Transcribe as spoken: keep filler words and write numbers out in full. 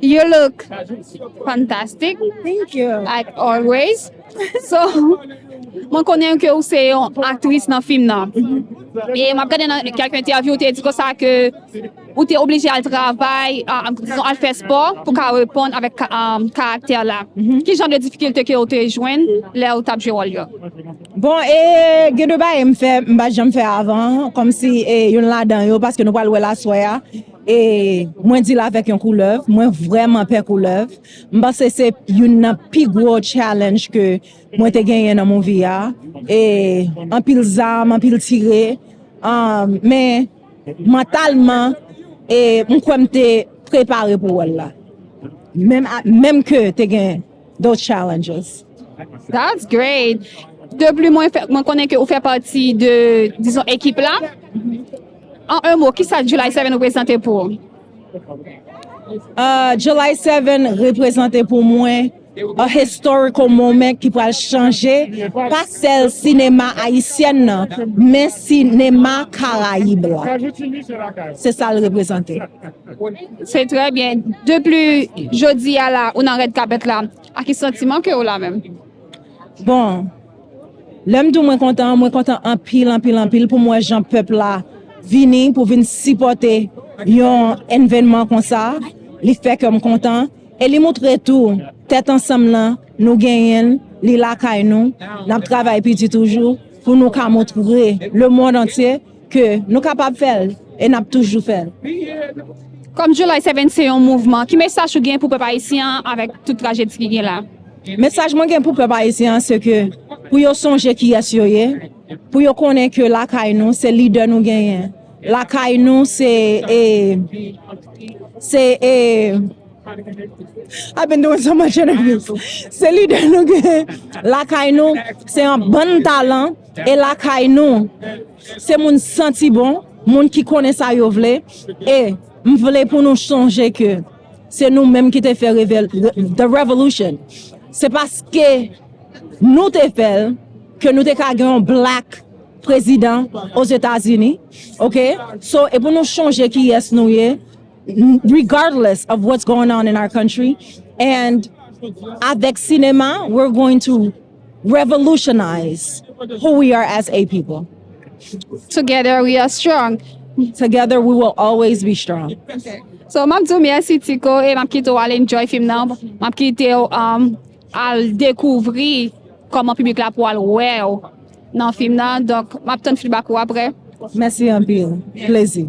You look fantastic, Thank you. Like always. So, mwen konnen ke ou se yon aktris nan fim nan. E m ap gade nan kèk entèvyou, ou te di konsa ke ou te oblije al travay, ah, dizon, al fè spò pou ka reponn avèk ka- ah, karaktè la. Ki jan de difikilte ke ou te jwenn lè ou t ap jwe wòl yo? Bon, e gen de bagay m fè, m pa janm fè avan, kòmsi e youn ladan yo, paske nou pral wè l aswè a. E mwen di l avèk yon koulèv, mwen vrèman pè koulèv. M panse se youn nan pi gwo challenge ke mwen te genyen nan movie a. E anpil zam, anpil tire. Um, men mantalman, e m kwè m te prepare pou wòl la. Menm, a- menm ke te gen those challenges. That's great. De plus, mwen, fè, mwen konnen ke ou fè pati de, dizon, ekip la. An un mot, ki sa July seven reprezante pou ou? Uh, July seven reprezante pou mwen a historical moment ki pral chanje pa sèl sinema ayisyen nan, men sinema Karayib la. Se sa l reprezante. Se trè byen. De plus, jodi a la, ou nan red carpet la, a ki santiman ke ou la menm? Bon, lè m di w mwen kontan, mwen kontan anpil, anpil, anpil pou m wè jan pèp la vini pou vin sipòte yon evènman konsa. Li fè kè m kontan. E li montre tou, tèt ansanm lan, nou genyen l, li lakay nou. N ap travay pi di toujou pou nou ka montre lemonn antye ke nou kapab fè l e n ap toujou fè l. Kòm July seven se yon mouvman, ki mesaj ou gen pou pèp ayisyen an avèk tout trajedi ki gen la? Mesaj mwen gen pou pèp ayisyen an, se ke pou yo sonje kiyès yo ye, pou yo konnen ke lakay nou, se lidè nou genyen. Lakay nou, se, e, se, e, I've been doing so much interviews. Se lidè nou genyen. Lakay nou, se yon bann talan. E lakay nou, se moun santi bon, moun ki konnen sa yo vle. E m vle pou nou sonje ke se nou menm ki te fè revel, the revolution. Se paske nou te fè l ke nou te ka gen yon black prezidan Ozetazini. Ok? So, e pou nou sonje kiyès nou ye, regardless of what's going on in our country. And avèk sinema, we're going to revolutionize who we are as a people. Together we are strong. Together we will always be strong. So, m ap di w mèsi, Tico, e m ap kite w al enjoy fim nan. M ap kite w um, al dekouvri kòman piblik la pou al wè w nan fim nan. Donk, m ap tann feedback ou apre. Mèsi anpil. Plezi.